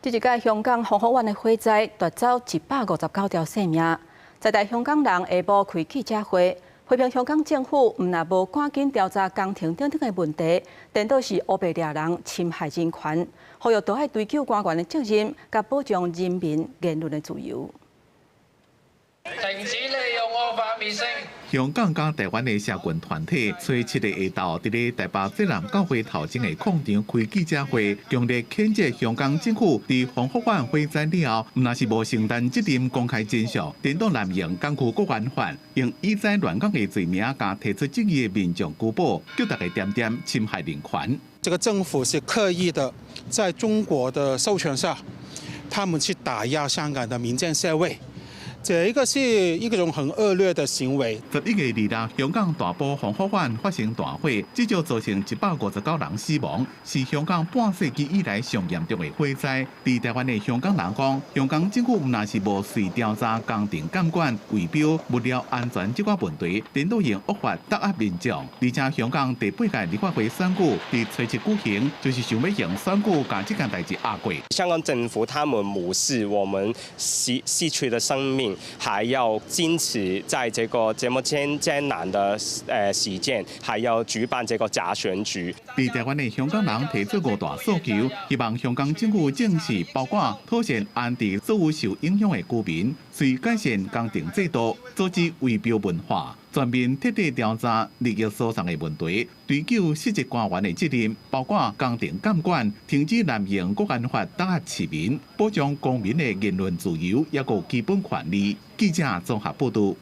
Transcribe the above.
這一擺香港宏福苑的火災奪走159條性命，在台香港人下晡開記者會，批評香港政府毋但無趕緊調查工程等等的問題，顛倒是烏白掠人、侵害人權，呼籲都愛追究官員的責任，佮保障人民言論的自由。停止利用惡法滅聲。香港佮台灣的社群團體，初七的下晝，佇咧台北濟南教會頭前的廣場開記者會，強烈譴責香港政府佇宏福苑火災了後，毋但是無承擔責任、公開真相，顛倒濫用港區國安法，用以災亂港的罪名，共提出質疑的民眾拘捕，叫大家恬恬侵害人權。這個政府是刻意的，在中國的授權下，他們去打壓香港的民間社會。這一個是一種很惡劣的行為。11月2日，香港大埔宏福苑發生大火，至少造成159人死亡，是香港半世紀以來上嚴重的火災。佇台灣的香港人講，香港政府毋但是無隨調查工程監管、圍標、物料安全這寡問題，顛倒用惡法打壓民眾。而且香港第八屆立法會選舉佇初七舉行，就是想欲用選舉共這件代誌壓過。香港政府他們無視我們逝去的生命，還要堅持在這個這麼艱難的時間，還要舉辦這個假選舉。佇台灣的香港人提出五大訴求，希望香港政府正視，包括妥善安置所有受影響的居民，隨改善工程制度，阻止圍標文化，全面徹底調查利益輸送的問題，追究失職官員的責任，包括工程監管、停止濫用國安法打壓市民，保障公民的言論自由，抑閣基本權利。記者綜合報導。